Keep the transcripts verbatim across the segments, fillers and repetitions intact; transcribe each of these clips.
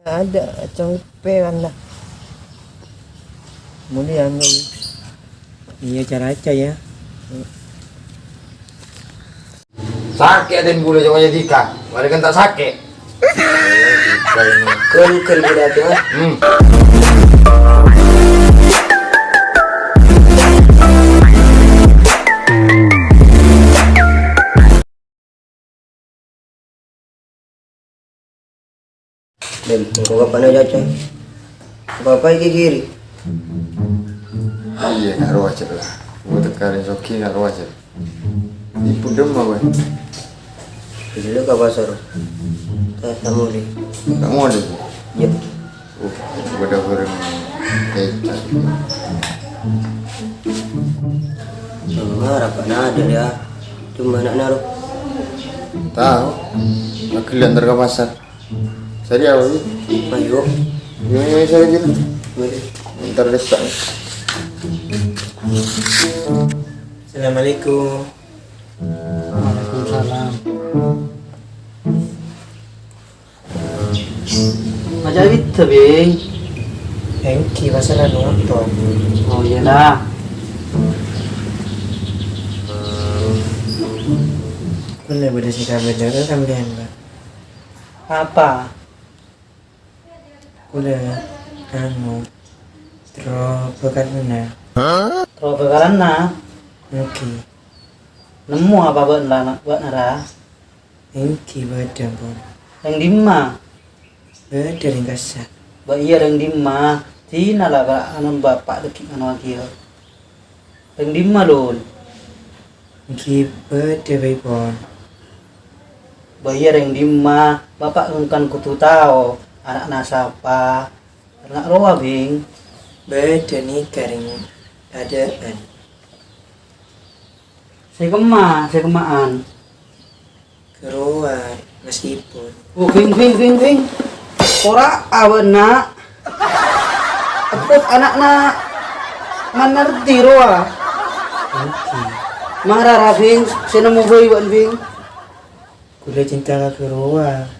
Ada, cong pe kan lah. Muli anu. Iya, cara aja ya. Sakè' atèna ghulâ, coma nyèdika. Marè kan ta' sakè'. Kel, kel ghulâ atu, ah. Hmm. Dem, engko' bapa'na Caca. Bapa' iki kiri. Iyâ, ngarowajâ la. Buat karen sogi ngarowajâ. Ibu dem apa? Dulu ka pasar. Eh, tamu deh. Tamu deh, Bu? Iya. Oh, udah goreng kecap. Enggak, rapat ada ya. Cuma anak naruh. Tahu. Lagi antar ke pasar. Jadi apa sih? Ayo. Gimana, gimana saya gitu? Boleh. Ntar desak. Assalamualaikum. Waalaikumsalam. Aja' wit, Bing. Engki, masalah nonton. Oh, iya, dah. Boleh, boleh sih, kami dengar sampean, Pak. Apa? Kulâ, anu, terro bhâkalanna. Terro bhâkalanna? Èngghi. Nemmo apa bâ'na, bâ'na, ra? Èngghi bâdâ, pon. Rèng dimma? Bâdâ rèng kassa'. Bâ' iyâ rèng dimma? Dinala, anu, bapa' dhâggi' nganowaghiyâ. Rèng dimma, Lul? Èngghi bâdâ bhâi, pon. Bâ' iyâ rèng dimma, bapa' kan kodhu tao ana'na sapa. Enna' rowa, Bing. Bâdâ nèka rèng adâ'ân. Sè kemma, sè kemma'an. Keluar, meskipun. Oh, Bing, Bing, Bing, Bing. Ora abâ'na. Eppot ana'na Manardi rowa. Èngghi. Mara ra, Bing, sè nemmo bhâi bâ'na, Bing. Kulâ cinta ka Kerowa.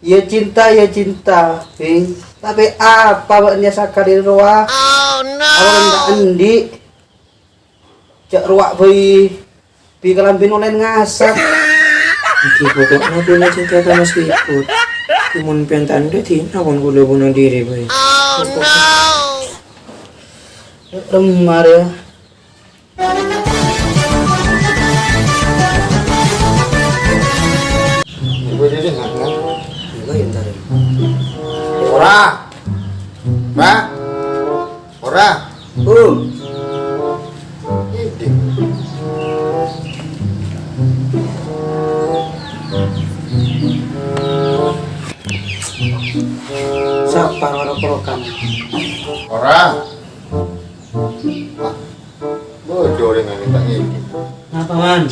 Iyâ cinta, iyâ cinta, Bing. Tapè apa bâ'na sakadhâr rowa? Abâ'na ta' andi'. Jhâ' rowa bhâi. Bi' kalambhina ollèna ngasak. Èngghi, pokokna kulâ cinta ka Mas Wiput. Mon pèntan dhâddhina pon kulâ bunuh diri bhâi. Remar ya. Ibu diri mana? Ibu yang tadi. Ora. Mbak. Ora. Bu. Ini. Sapa ora korokan? Ora. Bodoh dengan minta ini. Napa, Man?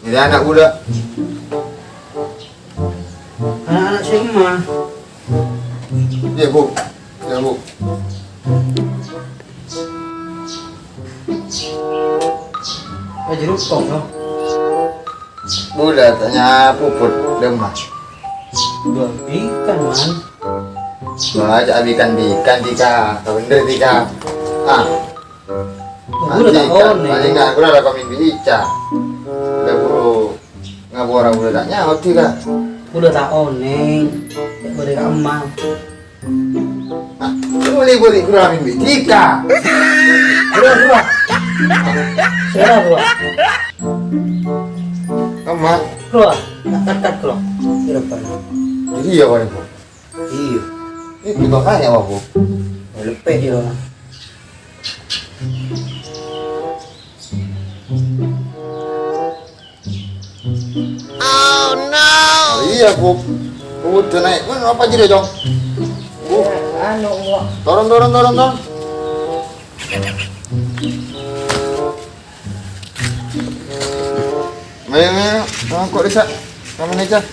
Ini anak muda. Anak-anak sè emma. Iya, Bu. Iya, Bu. Aja rukong, no. Bu, udah tanya puput, udah mah. Dua ikan, Man. Wah, cak abikan bikan, Dika. Bener, Dika. Ah. Kulâ ta' onèng. Paling nggak, kulâ la komen bi' Ica. Kulâ buru ngabora kulâ ta' nyaot, Dika. Kulâ ta' onèng. Cak bâdâ ka emma. Ah, kulâ buru kulâ komen bi' Dika. Kulâ, kulâ. Sera, kulâ. Emma. Kulâ. Kat, kat, kulâ. Sera, Pak. Jadi ya, Pak, Bu. Iyâ. Ini butuh kaya apa, Bu? Lepek ya. Oh, iya, Bu. Bu, udah naik. Mana apa aja deh, Cong? Bu. Anu, Bu. Turun, turun, turun, turun. Ayo, ayo, ayo. Kok bisa? Kamu nih, Cak.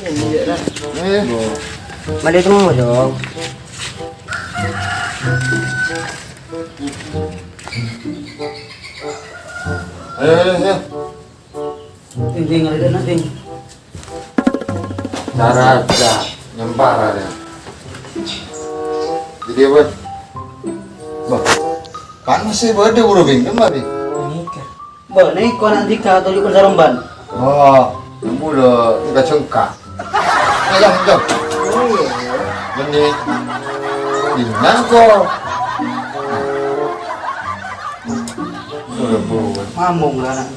Iya, iya, Nak. Ayo. Mari temu dong. Ayo, ayo, ayo. Ding, ding, ada nak, ding. Cara aja nyempara ya. Jadi apa? Bah, panas sih, bâdâ buru bingkem mari. Nèka. Bâ, nèko ana' dhika toju' saromban. Oh, bulu nggak cengkak. Ayo, ayo. Ini, ini nangko. Buru-buru. Mamung lah anak.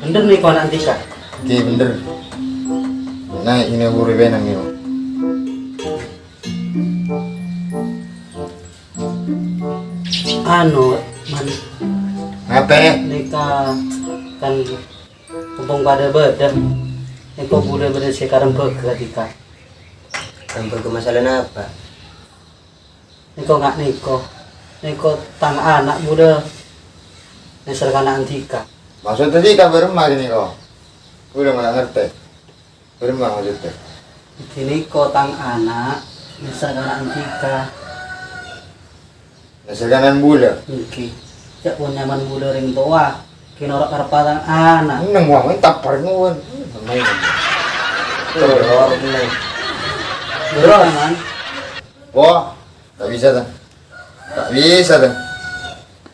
Bhender nèko ana' dhika. Oke, bhender. Nah, ini buru benang ini. Anu, Man. Ngapa? Nèka kan mumpung padâ bâdâ. Nèko bulâ bâdâ sè karembhâghâ dhika. Karembhâghâ masalah napa? Nèko nga' nèko. Nèko tang ana' bulâ nèser ka ana' dhika. Maksud dhika bârâmma nèko? Bulâ nggak ngerti. Bârâmma maksudnya? Ghânèko tang ana', nèser ka ana' dhika. Nèser ka ana' bulâ? Èngghi. Jhâ' pon nyaman bulâ rèng towa, ghi' noro' kareppa tang ana'. Neng wong tapar ngowan. Terus, neng. Bârâmma, Man? Wah, tak bisa, ta? Tak bisa, ta?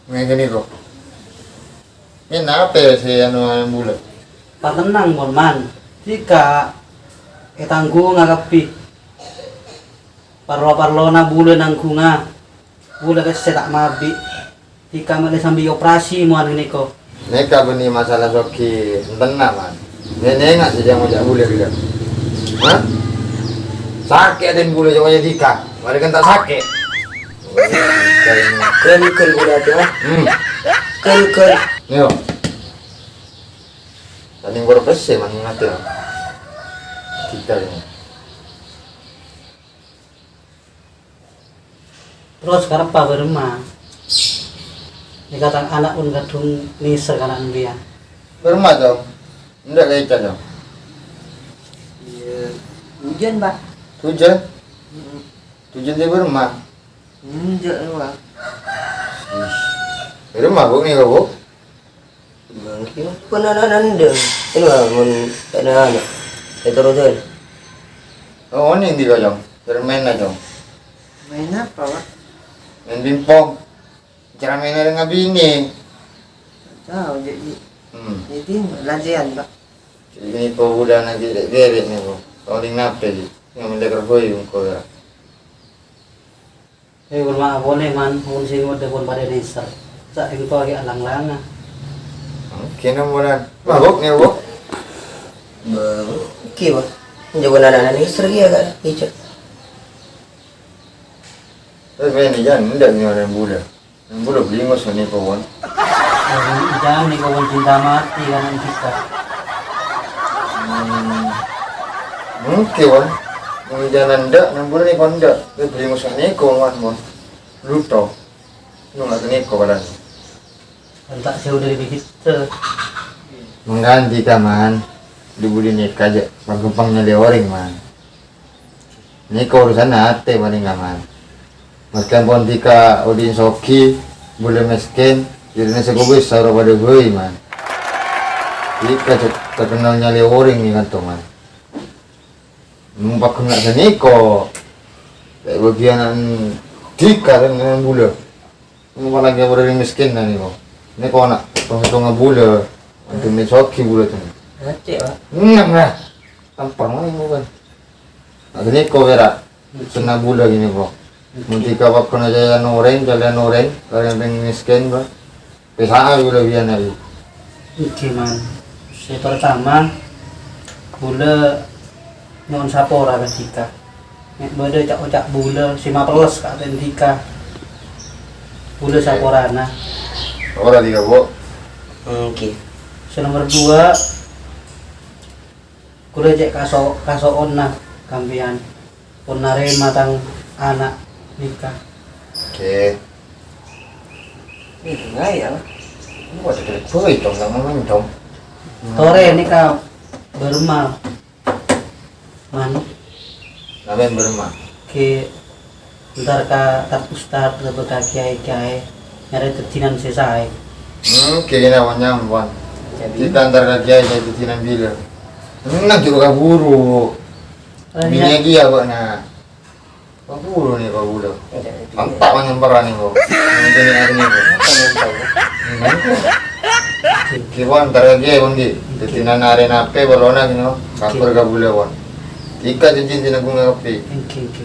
Ngèn ghânèko. Ngèn apa sè anu, anu bulâ? Patennang, pon, Man. Dhika ètangghunga kabbhi. Parlo-parlona bulâ nangghunga. Bulâ kèssè ta' mabi'. Dhika mèlè sambi operasi mowan ghânèko. Nèka bânnè masalah soghi entenna, Man. Nènènga sè jhâ' ngoca' bulâ ghellâ'. Hah? Sakè' adèn bulâ jhâ' ngoca' dhika. Marè kan ta' sakè'. Ghel-ghel bulâ adâ, ah. Hmm. Ghel-ghel. Yo. Tanding baru bersih, Man, ngatè. Dhika ini. Terros kareppa bârâmma? Nèka tang ana' pon kadhung nèser ka ana' sampèyan. Bârâmma, Cong? Endâ' ka Ica, Cong? Iyâ, ojhân, Pak. Ojhân? Mm-mm. Ojhân sè bârâmma? Enjâ', Pak. Ih. Bârâmma, Bu, nèka, Bu? Mangkèn pon ana' nandhâng. Anu, ah, mon ta' ana', ètorosan. Oh, onèng dhika, Cong? Bârâmma, Cong? Maèn apa, Pak? Maèn pingpong. Cara maènna rèng abinè. Tao, Ji. Hmm. Jadi, lajèan, Pak. Jadi, nèko bulâna ghi' rè'-ghèrè' nèko. Paling napè, Ji? Ngambil leker boy, engko' ya. Eh, bârâmma polè, Man, mon sè ngodâ pon padâ nèser. Ca'ènto ghi' alang-langa. Oke, nomoran. Mabuk, nih, Bu? Bang, oke, Pak. Jawab anak-anak nèser ghi' ya, Kak? Ijo. Terros, men, jhân endâ' nyo'on bulâ. Bulâ bâli ngoca' nèko, pon. Jhân nèko, pon, cinta mati ka ana' dhika. Hmm. Mungkin, pon. Mon jhân endâ', bulâ nèko endâ'. Bulâ bâli ngoca' nèko, pon, pon. Luto. Nunga' nèko, padahal. Kan tak jauh dari begitu. Mangkana dhika, Man. Dibuli nèka jhâ' pang-ghâmpang nyalè orèng, Man. Nèko urusanna atè palèng, Man. Maskè pon dhika odi'na soghi, bulâ mèskèn, jhârèna sè kobis soro padâ bhâi, Man. Dhika jhâ' terkenal nyalè orèng nèka, Man. Mon paggun nga' sanèko, ta' bâgiyân dhika rèng bulâ. Mon apalagi orèng mèskèn nèko. Nèko ana' tong-setongnga bulâ, antum nè soghi bulâ, Cong. Ngecek, Pak. Ennem lah. Tampar mangkèn, bukan. Nah, ghânèko pèra'. Sènga' bulâ ghânèko. Mon dhika paggun ajâ orèng, calèyan orèng, orèng mèskèn, Pak. Pèsa'a bulâ biyân, Pak. Èngghi, Man. Sè partama, bulâ nyo'on sapora ka dhika. Mè' bâdâ ca'-oca' bulâ sè mapelles ka atèna dhika. Bulâ saporana. Ora dhika, Bu. Èngghi. Sè nomer dua, Kulâ cè' kaso-, kaso'onna sampèyan pon narèma tang ana' nèka. Oke. Ini ya. Ini waduh, boy, Cong, sama main, Cong. Torè nèka bârâmma, Man. Napa bârâmma? Ghi' Entar ka ustad-ustad, lebur ka kiai-kiai, nyarè dhâddhina sè saè. Hmm, kènè, Wan, nyaman, Wan. Jadi? Kita entar ka kiai, nyarè dhâddhina bilâ. Nang juru kaburu. Bini lagi ya, Pak, nah. Pabulu nih, pabulu. Mantap, Pak, nyamperan nih, Pak. Ini, ini, ini, Pak. Apa nyamper? Ini, ini. Ki, Pak, ntar lagi ya, Pak, Ki. Oke. Jadi, nana are nape, balona, gini, Pak. Oke. Kabar kabula, Pak. Ika cincin di nanggung kape. Oke, oke.